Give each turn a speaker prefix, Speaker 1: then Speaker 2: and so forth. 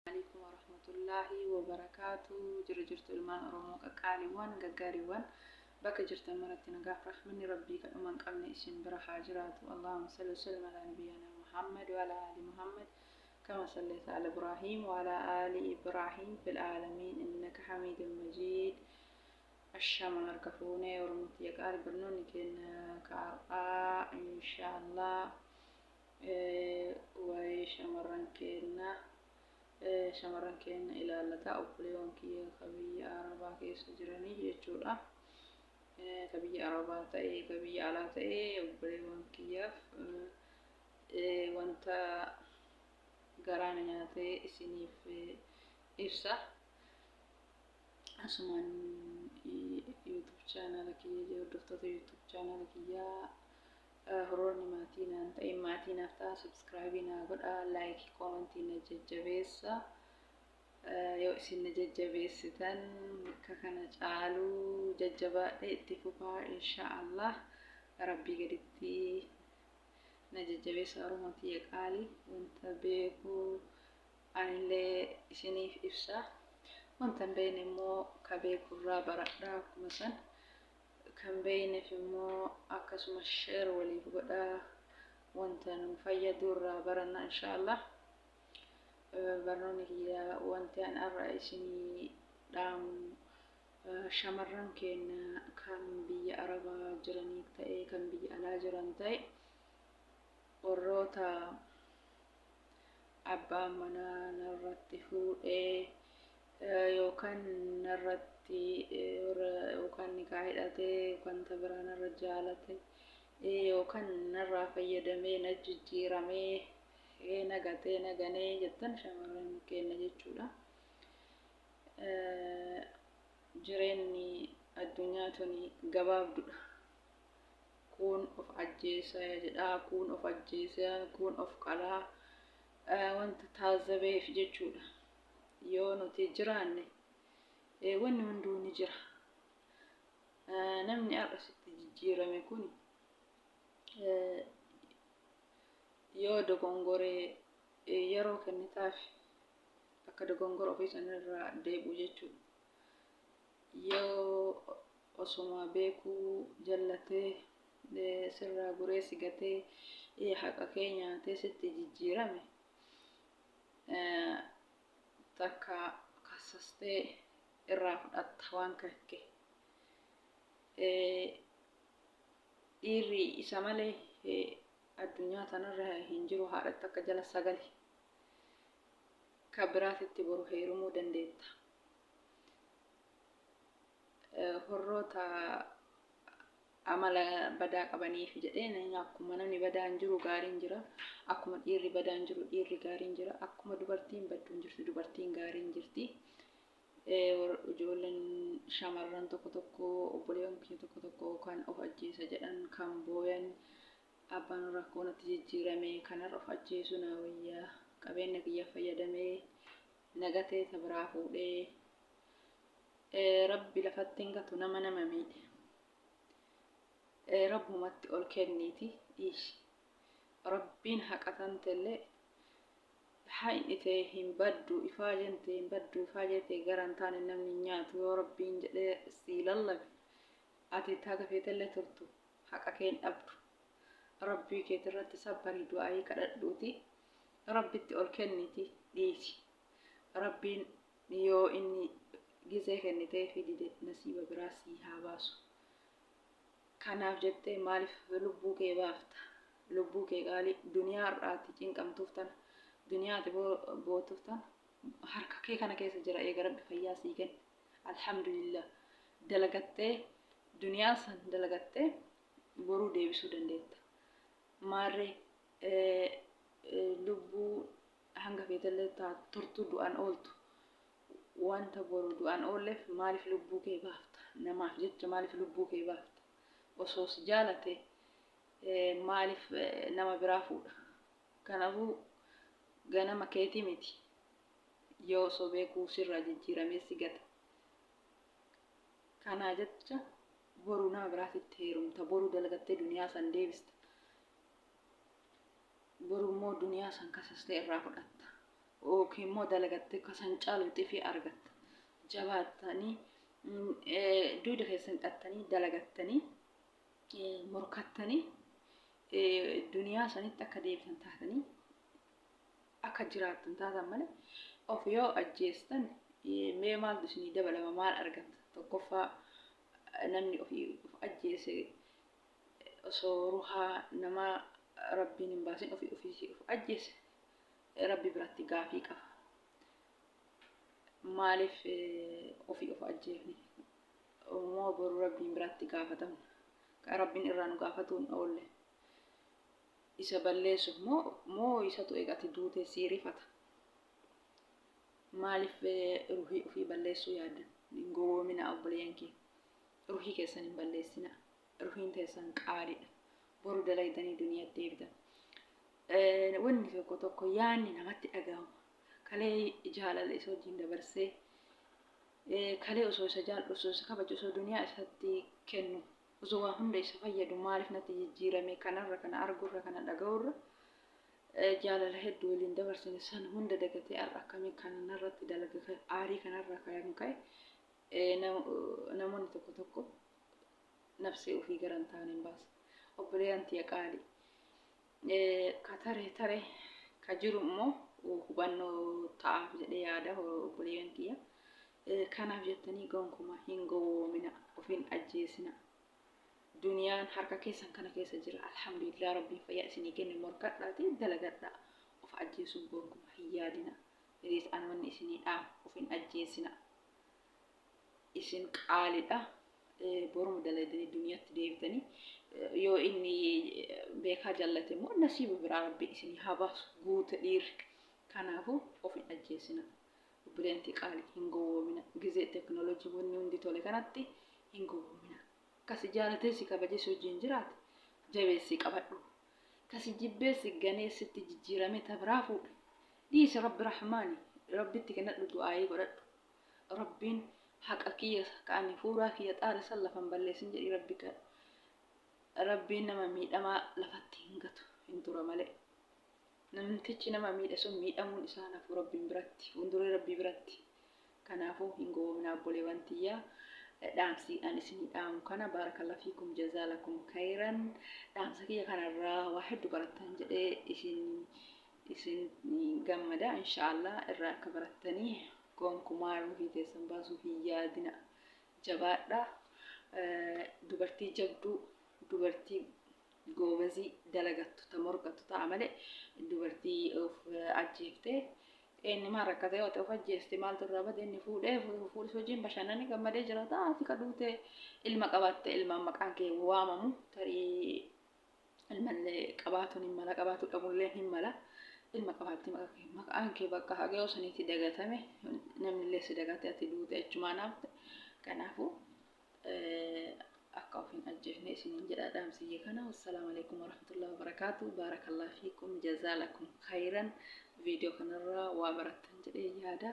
Speaker 1: Aleykum warahmatullaahi wabarakaatu. Jira jirtu ilmaan Oromoo qaqqaaliiwwan gaggaariiwwan, bakka jirtan maratti nagaaf rahmanni Rabbii kadhuma hin qabne isin bira haa jiraatu. Allahumma salli wa sallim ala nabiyyina Muhammad wa ala ali Muhammad kama sallaita ala Ibrahim wa ala ali Ibrahim fil aalamiin innaka hamiidun majiid. Ashama harka fuunee Oromoo tiyya qaali, barnoonni keenya ka har'aa inshaallah waa'ee shamarran keenya ilaallata, obboleewwan kiyya ka biyya Arabaa keessa jiranii jechuudha. Ka biyya Arabaa ta'e, ka biyya alaa ta'e, obboleewwan kiyyaaf wanta garaana nyaatee isiniif ibsa. Asumaan YouTube channel kiyya, hordoftoota YouTube channel kiyyaa, horoonni maatii naan ta'e maatii naaf ta'a, subscribe naa godha, like, comment na jajjabeessa. Yoo isin na jajjabeessitan bakka kana caaluu jajjabaadhe itti fufaa insha Allah. Rabbii gaditti na jajjabeessa. Oromoo tiyya qaali, wanta beekuu anillee isiniif ibsa, wanta hin beekne immoo ka beekurraa baradha. Akkuma san kan beekneef immoo akkasuma share waliif godhaa, wanta nu fayyadu irraa baranna insha Allah. Barnoonni kiyya wanti an har'a isinii dhaamu shamarran keenya kan biyya Arabaa jiranii ta'e, kan biyya alaa jiran ta'e, warroota abbaan manaa narratti fuudhee yookaan narratti yookaan nikaa hidhatee yookaan ta biraa narra jaalate yookaan narraa fayyadamee na jijjiiramee na gatee na ganee jettan, shamarran keenya jechuudha. Jireenyi addunyaa tuni gabaabdudha. Kuun of ajjeesa jedhaa, kuun of ajjeesa, kuun of qalaa, wanta taazzabeef jechuudha. Yoo nuti jiraanne wanni hunduu ni jira. Namni har'a sitti jijjiirame kun yoo dogongoree yeroo kennitaaf akka dogongora ofii sanirraa deebi'u jechuudha. Yoo osuma beekuu jallatee sirraa guree si gatee haqa kee nyaatee sitti jijjiirame, takka kassastee irraa fudhatta waan kakke. Dhiirri isa malee addunyaa tanarra hin jiru, haadhatti akka jala sagali. Ka biraatitti boru heerumuu dandeetta. Horroota amala badaa qabaniif jedheen, akkuma namni badaan jiru gaariin jira. Akkuma dhiirri badaan jiru dhiirri gaariin jira. Akkuma dubartiin badduun jirti dubartiin gaariin jirti. Ijoolleen shamarran tokko tokko, obboleewwan keenya tokko tokko kan of ajjeesa jedhan, kan booyan, abbaan rakkoo natti jijjiirame, kanarra of ajjeesu naa wayyaa, qabeenya kiyya fayyadamee nagatee ta biraa fuudhee. Rabbi lafatti hin gatu nama nama miidhe. Rabbumatti ol kenniiti dhiisi. Rabbiin haqa tantellee haqni tee hin baddu, ifaajeen tee hin baddu, ifaajee tee gara hin taane namni hin nyaatu. Yoo Rabbiin jedhee sii lallabe, ati taga feetellee turtu haqa kee hin dhabdu. Rabbii keetirratti sabbarii, du'aayii kadhadhuuti Rabbitti ol kenniti dhiisi. Rabbiin yoo inni gizee kennitee fi dide nasiiba biraa sii haa baasu. Kanaaf jettee maaliif lubbuu kee baafta? Lubbuu kee qaalii duniyaa har'aati cinqamtuuf tana, duniyaa ati bootuuf tana harka kee kana keessa jira. Eega Rabbi fayyaa sii kenne, alhamdulillah, dalagattee duniyaa san dalagattee boruu deebisuu dandeetta. Maarree lubbuu hanga feetellee turtu du'an ooltu, wanta boru du'an oolleef maaliif lubbuu kee baafta? Namaaf jecha maaliif lubbuu kee baafta? Osoo si jaalate maaliif nama biraa fuudha? Kanaafuu ganama keetii miti. Yoo osoo beekuu sirraa jijjiiramee si gate, kanaa jecha boru nama biraatitti heerumta, boru dalagattee duniyaa san deebista, boru immoo duniyaa san kasastee irraa fudhatta. Yookiin immoo dalagattee akka san caalu xifii argatta. Jabaattanii dugda keessan hidhattanii dalagattanii morkattanii duniyaa sanitti akka deebitan taatanii akka jiraattan taatan malee of yoo ajjeestan mee maaltu isinii dabalama, maal argatta? Tokkoffaa, namni ofii of ajjeese osoo ruhaa nama Rabbiin hin baasin ofii ofii of ajjeese Rabbi biratti gaafii qaba. Maaliif ofii of ajjeefne? Moo boru Rabbiin biratti gaafatamna? Kan Rabbiin irraa nu gaafatuu hin oolle. Isa balleessuuf moo isatu eega ati duutee sii rifata? Maaliif ruhii ofii balleessuu yaaddan? Hin gowwoominaa, obboleeyyan kiyya. Ruhii keessan hin balleessinaa. Ruhiin teessan qaaliidha. Boru dalaydanii duniyaatti deebitan. Wanni tokko tokko yaanni namatti dhagahama. Kalee jaalala isa wajjin dabarsee, kalee osoo isa jaalladhu, osoo isa kabaju, osoo duniyaa isatti kennu, osoo waa hunda isa fayyadu, maaliif natti jijjiirame? Kanarra kana argurra, kana dhaga'urra, jaalala hedduu waliin dabarsine san hunda dagatee har'a akkamii kana narratti dalaga? Aarii kanarra kan ka'e namoonni tokko tokko nafsee ofii gara hin taane hin baasa. Obboleeyyan tiyya qaalii. Ka tare tare ka jiru immoo hubannoo ta'aaf jedhee yaada, obboleeyyan kiyya. Kanaaf jettanii gonkumaa hin gowwoomina, of hin ajjeesina. Duniyaan harka keessan kana keessa jira. Alhamdulillah, Rabbiin fayyaa isinii kenne, morkadhaati dalagadhaa. Of ajjeesuuf gonkumaa hin yaadina. Iriis an wanni isinii dhaamu, of hin ajjeesina. Isin qaalidha. Boruma dalaydanii duniyatti deebitanii, yoo inni beekaa jallate immoo nasiiba biraa Rabbiin isinii haa baasu, guute dhiirri. Kanaafuu of hin ajjeesina. Obboleettii qaali, hin gowwoomina. Gizee teknooloojii wanni hundi tole kanatti hin gowwoomina. Kasi jaalatee si kabajee si wajjin jiraate jabeessii qabadhu. Kasi jibbee si ganee sitti jijjiiramee ta biraa fuudhe dhiisi. Rabbi Rahmaani Rabbitti kennadhu, du'aayii godhadhu. Rabbiin haqa kiyya ka ani fuuraa kiyya xaare san lafan balleessin jedhii Rabbi kadhu. Rabbiin nama miidhamaa lafatti hin gatu, hin tura malee. Namtichi nama miidhe sun miidhamuun isaa nafu Rabbiin biratti, fuulduree Rabbii biratti. Kanaafuu hin gowwoomina, obboleewwan tiyyaa. Dhaamsi an isinii dhaamu kana. Baarakallah fiikum, jazaalakum khayran. Dhaamsa kiyya kanarraa waa hedduu barattan jedhee isin gammada. Inshaallah irraa akka barattanii gonkumaa ruhii teessan baasuuf hin yaadina. Jabaadha. Dubartii jabduu, dubartii goobazii dalagattu, ta morkattu ta'a malee dubartii of ajjeeftee inni maal rakkatee yoo ta'e of ajjeeste maaltu irraa bade? Inni fuudhee fuudhis wajjin bashannanee gammadee jira ta'a. Ati ka duute ilma qabaatte ilmaan maqaan kee waamamu, tarii ilmallee qabaatuun hin mala, qabaatu dhabullee hin mala. Ilma qabaatte maqaan kee bakka hagayoo saniitti dagatame, namnillee si dagate, ati duute achumaan hafte. Kanaafuu akka of hin ajjeefne isiniin jedha dhaamsiyye kana. Wassalaamu alaikum warahmatullahi wabarakaatu. Baarakallah fiikum, jazaalakum khayran. Viidiyoo kanarraa waa barattan jedhee yaada.